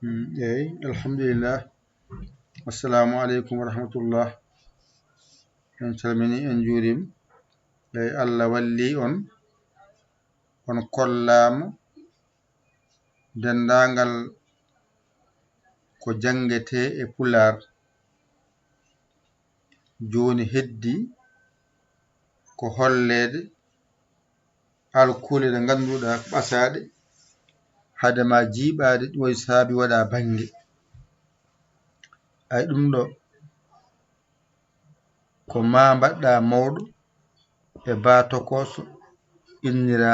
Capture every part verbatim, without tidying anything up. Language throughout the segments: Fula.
Mm, eyyi, alhamdulillah. Assalamu aleykum wa rahmatullah. En calmini, en njuurim. Eyyi, Allah walli on. On kollaama denndaangal ko janngete e Pulaar. Jooni heddi ko holleede alkule ɗe ngannduɗaa ko ɓasaaɗe, hade ma jiiɓaade, ɗum waɗi saabi waɗa bannge. Ay ɗum ɗo, ko ma mbaɗɗa mawɗo e ba tokooso innira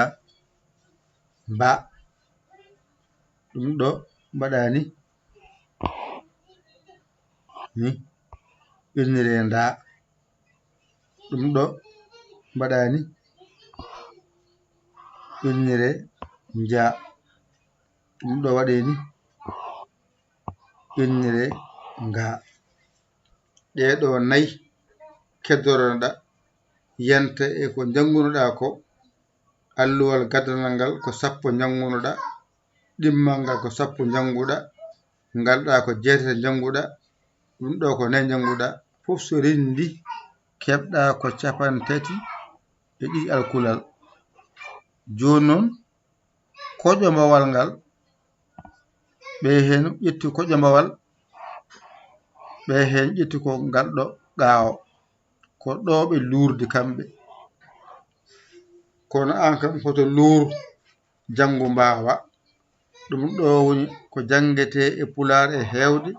mba. Ɗum ɗo mbaɗa ni, ni innire nda. Ɗum ɗo mbaɗa ni innire nja. Ɗum ɗo waɗe ni innire nga. Ɗee ɗo nay keddoroɗa yanta e ko njanngunoɗa ko. Alluwal gaddanal ngal ko sappo njanngunoɗa, ɗimmal ngal ko sappo njannguɗa, ngal ɗa ko jeetati njannguɗa, ɗum ɗo ko nay njannguɗa. Fof so renndi keɓɗa ko capantati e ɗiɗi alkulal. Jooni noon, koƴomawal ngal, ɓe heen ƴetti koƴomawal, ɓe heen ƴetti ko ngal ɗo ɓaawo. Ko ɗo ɓe luurdi kamɓe. Kono aan kam hoto luur janngo mbaawa. Ɗum ɗo woni ko janngete e Pulaar e heewde,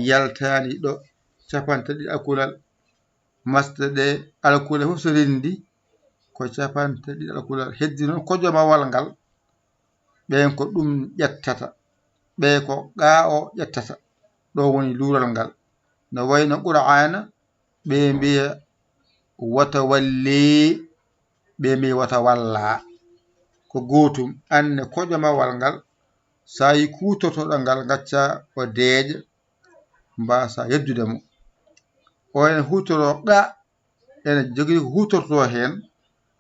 yaltaani ɗo capantati ɗiɗi alkulal. Masde ɗe alkule fof so renndi ko capantati ɗiɗi alkulal. Heddi noon koƴomawal ngal, ɓeen ko ɗum ƴettata, ɓe ko gaa o ƴettata. Ɗo woni luural ngal. No wayno Qur'aana, ɓe mbiya wata walli, ɓe mbiya wata walla. Ko gootum, anne koƴomawal ngal, so a yi kuutortoɗo ngal, ngacca o deeƴa, mbasa yeddude mo. O ene huutoro qa, ene jogii ko huutorto heen,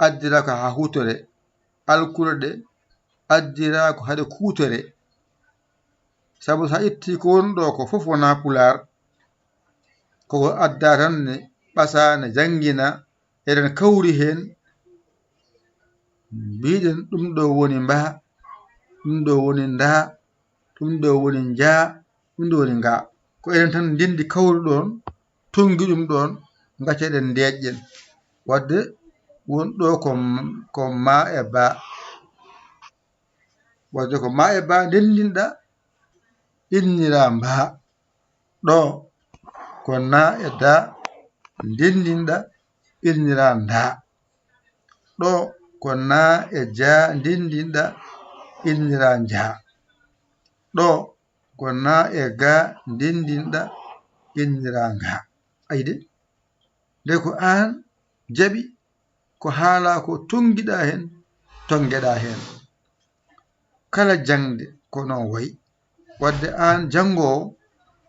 addira ko haa huutore. Alkule ɗe addira ko hade kuutore. Sabu so a ƴetti ko woni ɗo ko fof wonaa Pulaar, koko adda tan ne ɓasa, ne janngina, eɗen kawri heen, mbiɗen ɗum ɗo woni mba, ɗum ɗo woni nda, ɗum ɗo woni nja, ɗum ɗo woni nga. Ko enen tan ndenndi kawri ɗoon, tonngi ɗum ɗoon, ngacca eɗen ndeeƴƴen. Wadde won ɗo ko, ko ma e ba. Wadde ko ma e ba ndenndinɗa, innira mba. Ɗo ko na e da ndenndinɗa, innira nda. Ɗo ko na e ja ndenndinɗa, innira nja. Ɗo ko na e ga ndenndinɗa, innira nga. Ayi de, nde ko aan jaɓi, ko haalaa ko tonngiɗa heen, tonngeɗa heen. Kala jaŋde ko noon wayi. Wadde aan janngoowo,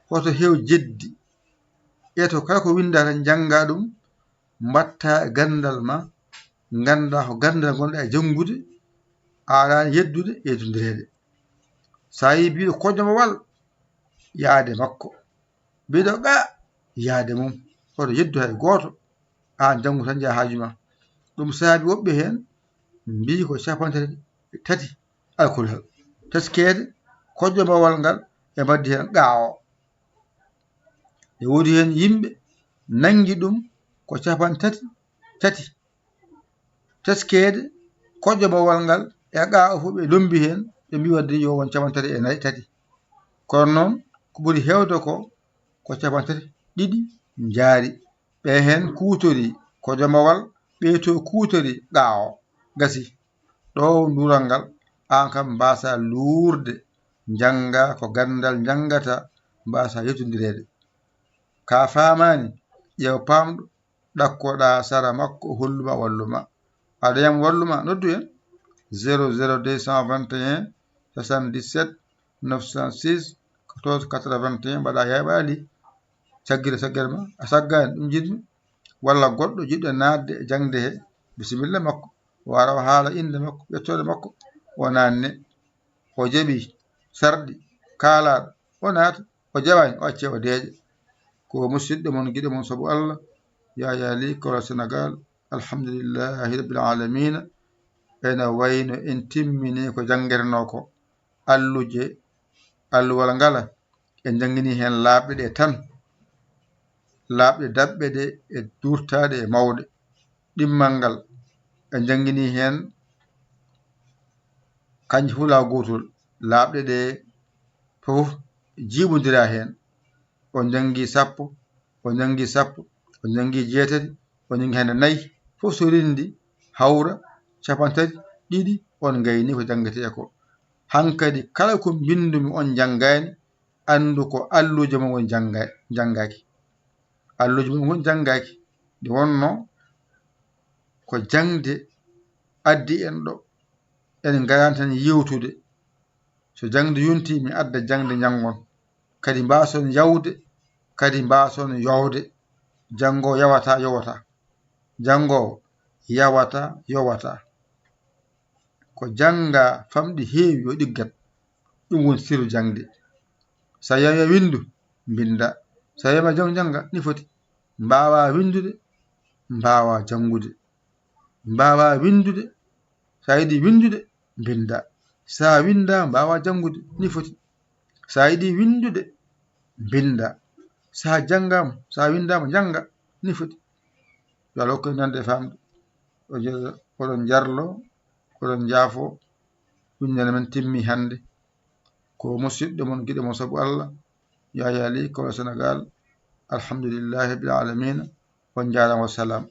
hoto heew jeddi. Ƴeeto kala ko winndata, njannga ɗum, mbaɗta e ganndal ma, ngannda ko ganndal ngonɗa e janngude, a aɗaani yeddude, yeddondireede. So a yii biiɗo koƴomawal, yaade makko. Biiɗo qa, yaade mum. Hoto yeddu hay gooto. Aan janngu tan njaha haaju ma. Ɗum saabi woɓɓe heen mbii ko capantati e tati alkulal. Teskeede koƴomawal ngal e mbaɗdi heen qa o. E woodi heen yimɓe nanngi ɗum ko capantati tati. Teskeede koƴomawal ngal e qa o fof ɓe lommbi heen, ɓe mbii wadde yo won capantati e nayi, tati. Kono noon ko ɓuri heewde ko, ko capantati ɗiɗi njaari. Ɓe heen kuutori koƴomawal, ɓe to kuutori qa o. Gasi. Ɗo ndural ngal, aan kam mbaasa luurde, njannga ko ganndal njanngata, mbaasa yettondireede. Ka faamaani, ƴeew paamɗo, ɗakkoɗa sara makko, o holluma, walluma. Aɗa yam walluma, noddu en. Zéro zéro deux cent vingt et un, soixante-dix-sept, neuf cent six, quatorze quatre-vingt-un, mbaɗa yaaɓaali. Caggire saggere ma, a saggaani, ɗum njiɗmi. Walla goɗɗo jiɗɗo naatde e jaŋde he, bisimilla makko. O ara o haala innde makko, ƴettoode makko, o naanne. O jaɓi sarɗi, kaalaaɗo, o naata, o jaɓaani, o acce o deeƴa. Ko musidɗo mon, giɗo mon sabu Allah, Yaya Ly, Kolo Senegal. Alhamdulillahi Rabbil Alamina. Ena wayno en timmini ko janngetenoo ko. Alluje, alluwal ngala, en njanngini heen laaɓɗe ɗe tan, laaɓɗe daɓɓe ɗe e duurtaaɗe e mawɗe. Ɗimmal ngal, en njanngini heen kanje fof laawol gootol, laaɓɗe ɗe fof jiiɓondira heen. On njanngi sappo, on njanngi sappo, on njanngi jeetati, on njanngi hannde nayi, fof so renndi hawra capanɗe tati ɗiɗi, on ngayni ko janngetee ko. Hankadi kala ko mbinndumi on njanngaani, anndu ko alluuje mon woni jannga-, janngaaki. Alluuje mon woni janngaaki. Nde wonnoo ko jaŋde addi en ɗo. En ngaraani tan yewtude. So jaŋde yontii, mi adda jaŋde njanngon. Kadi mbaason yawde, kadi mbaason yowde. Janngoowo yawata, yowata. Janngoowo yawata, yowata. Ko jannga famɗi heewi yo ɗiggat. Ɗum woni siru jaŋde. So a yawii winndu, mbinnda. So a yawii jannga, jannga, ni foti. Mbaawaa winndude, mbaawaa janngude. Mbaawaa winndude. So a yiɗi winndude, mbinnda. So a winnda, mbaawaa janngude, ni foti. So a yiɗi winndude, mbinnda. So a janngaama, so a winndaama, jannga, ni foti. Yo Allah hokku en nande e faamde. O jooɗo, oɗon njarlo, oɗon njaafo. Winndere men timmi hannde. Ko musidɗo mon, giɗo mon sabu Allah, Yaya Ly, Kolo Senegal. Alhamdulillahi Rabbil Alamina. On njaaraama, wa salaam.